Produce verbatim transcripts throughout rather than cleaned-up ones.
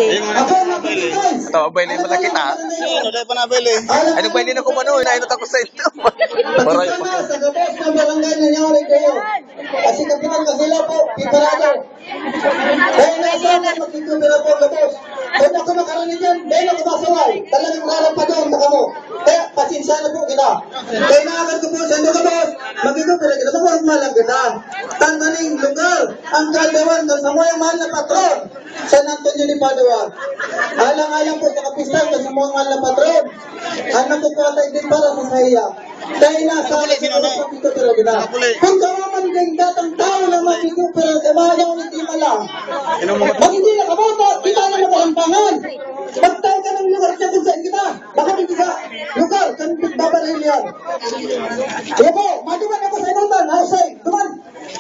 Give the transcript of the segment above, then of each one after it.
Ako, mga kapitbahay. Ito, abay na yung malaki ta. Ano, dahil pa nabili? Ano ba, hindi na kumano, inainot ako sa ito. Paray. Sa gabos ng barangay nangyari kayo. Kasi kapitan kasi lang po, piparado. Kaya nasa ako, magkikupira po ang gabos. Kung ako makaranig yan, dahil ako masaway. Talagang rarapadon na kamo. Kaya, pasensya na po kita. Kaya naakan ko po sa inyo gabos, magkikupira kita, magkikupira kita. Tanganing lugar, ang kadawan, sa mga mahal na patron. San Antonio de Padua. Alang-alang po sa kapistahan sa mga mahal na patron. Ang nagkukwatay din para sa saya. Dahil nasa alas ng oras, magkikita talaga na. Kung kawaman din datang tao na magkikita talaga, mahal na ulit yung mala. Pag hindi nakaboto, kita na makalampangan. Pagtayo ka ng lugar sa kung saan kita. Baka dito sa lugar, kami pagbabaril yan. Kaya po, maduman ako sa inutan, husay, duman.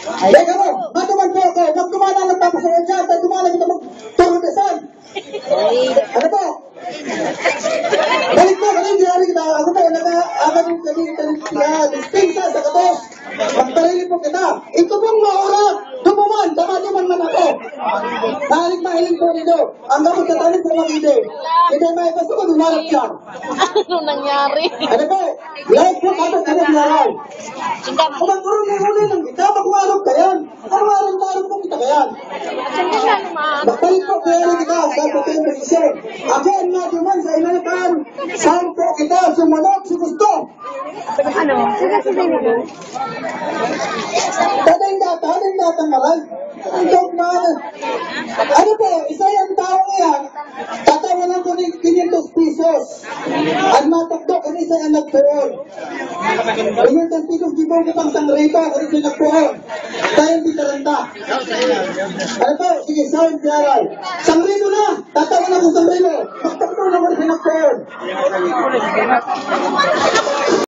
Ay, kamo, matuman po ako. Magduman na lang tapos sa dyan, tayo duman na kita magturudesan. Ano po? Balik po, balik, di ari kita. Ako po, naka, ako po, kami, kami, ah, dispensa sa katos. Magparili po kita. Ito pong maura, duman, tama duman man ako. Nahiling, mahiling po nito. Ang gamot sa tanin sa mag-ide. Hindi may gusto ko, dumarap siya. Ano nangyari? Ano po? Live po, tapos ano nangyari? Kung ang kurong may huli ng kita, magwarap ka yan. Ang warap, warap po kita ka yan. Magpalit po, kaya rin kita, sa pagkain ng isip. Ako ang naduman sa inalitan. Saan po kita sumunod sa gusto? Ano? Tatay data, tatay data, maray. Ang dogma. Ano po, isa yung tao yan, tatawanan ko ng quinientos pesos. Ang matukdo ko ni isa yung nagpuon. Quinientos pesos, di ba ko pang sangrito, ako rin yung nagpuon. Tayo di taranta. Ano po, sige, sound, yaray. Sangrito na, tatawanan ko sangrito. Matukdo na ko rin yung nagpuon.